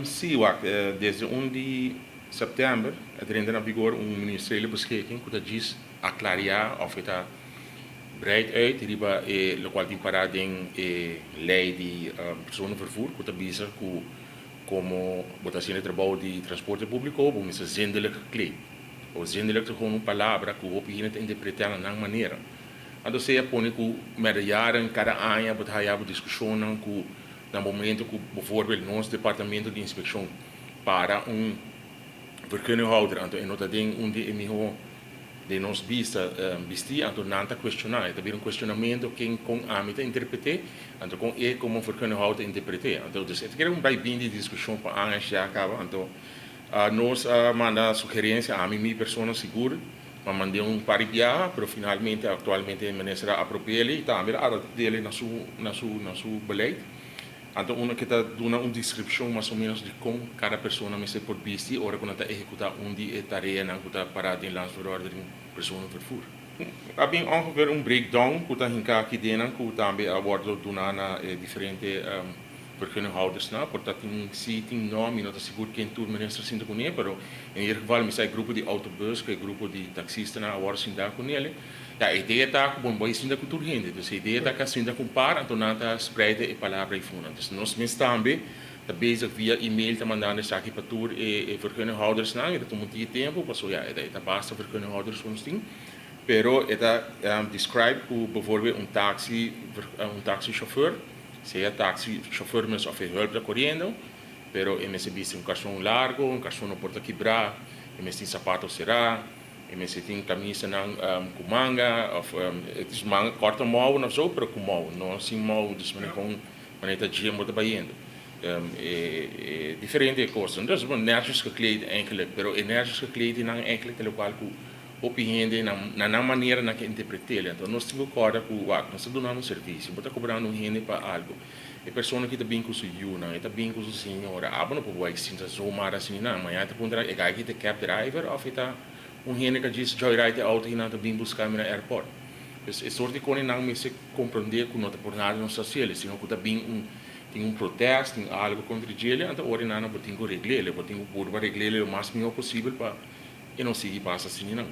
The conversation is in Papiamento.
Si, wak, desde 1 di september a drenta na vigor un ministeriële beschikking ku ta djis aclaria of ta breid uit riba e lokual tin para den e lei di personenvervoer, ku ta bisa ku komo bo ta hasiendo trabou di transporte públiko, bo mester zindelijk gekleed. O zindelijk ta gewoon un palabra ku hopi hende ta interpretá na nan manera. Anto sea pone ku mehrere jaren, kada aña bo ta haya bo diskushonnan ku na momento ku bijvoorbeeld nos departamento di inspekshon para un vergunninghouder, anto e no ta den un di e mihó den nos bista bistí, anto nan ta kuestioná. E ta bira un kuestionamentu ken kon ami ta interpret'é, anto kon e komo vergunninghouder ta interpret'é. Anto dus e ta kere un bai bin di diskushon pa añas ya kaba. Anto nos a manda sugerensia, ami mi persona sigur a mand'é un par di biaha, pero finalmente aktualmente e minister a apropi'é i tambe a adapt'é na su beleid. Anto uno ku ta duna un deskripshon mas o ménos di kon kada persona mester por bisti ora ku nan ta ehekutá un di e tareanan ku ta pará den Landsverordening Personenvervoer. A bin ongeveer un breakdown ku ta hinká aki den ku tambe a wòrdu duná na diferente vergunninghouders na, por ta tin si tin no, mi no ta sigur ken tur minister sinta kuné, pero in ieder geval mi sa e grupo di autobus ku e grupo di taksistanan a wòrdu sintá kuné. Ja, e idea ta ku bon bai sinta ku tur hende. Dus e idea ta ku sinta ku un par, anto nan ta spreid e palabra eifunan. Dus nos mes tambe ta bezig via e-mail ta mandando esaki pa tur e vergunninghouders nan, e ta tuma un tiki tempu, pasobra ja, e ta basta vergunninghouders ku nos tin. Pero e ta describe ku bijvoorbeeld un taxi chauffeur, sea taxi chauffeur mes of e hulp ta koriendo, pero e mester bisti un karson largu, un karson no por ta kibrá, e mester tin sapato será, e mester tin kamisanan ku manga, of het is manga, korte mouwen of zo, pero ku mouw, no sin mouw, dus manera kon manera ta gym bo ta bayendo. Diferente kos. Dus netjes gekleed eigenlijk, pero e netjes gekleed nan eigenlijk ta lokual ku hopi hende na nan manera nan ke interpret'é. Anto nos tin ku kòrda ku wak, nos ta dunando un servisio, bo ta kobrando un hende pa algu. E persona ku ta bin ku su yunan, e ta bin ku su señora, abo no por bai sinta zomaar asina nan. Mañana ta puntra e guy ta cab driver of e ta un hende ku djis joyride e auto i nan ta bin buska mi na airport. Dus e sorto di kos nan mester komprondé ku no ta por nada nos ta hasié, sino ku ta bin tin un protest, tin algu kontra dje, anto ora nan bo tin ku regl'é, bo tin ku purba regl'é lo mas mihó posibel pa e no sigui pasa asina nan.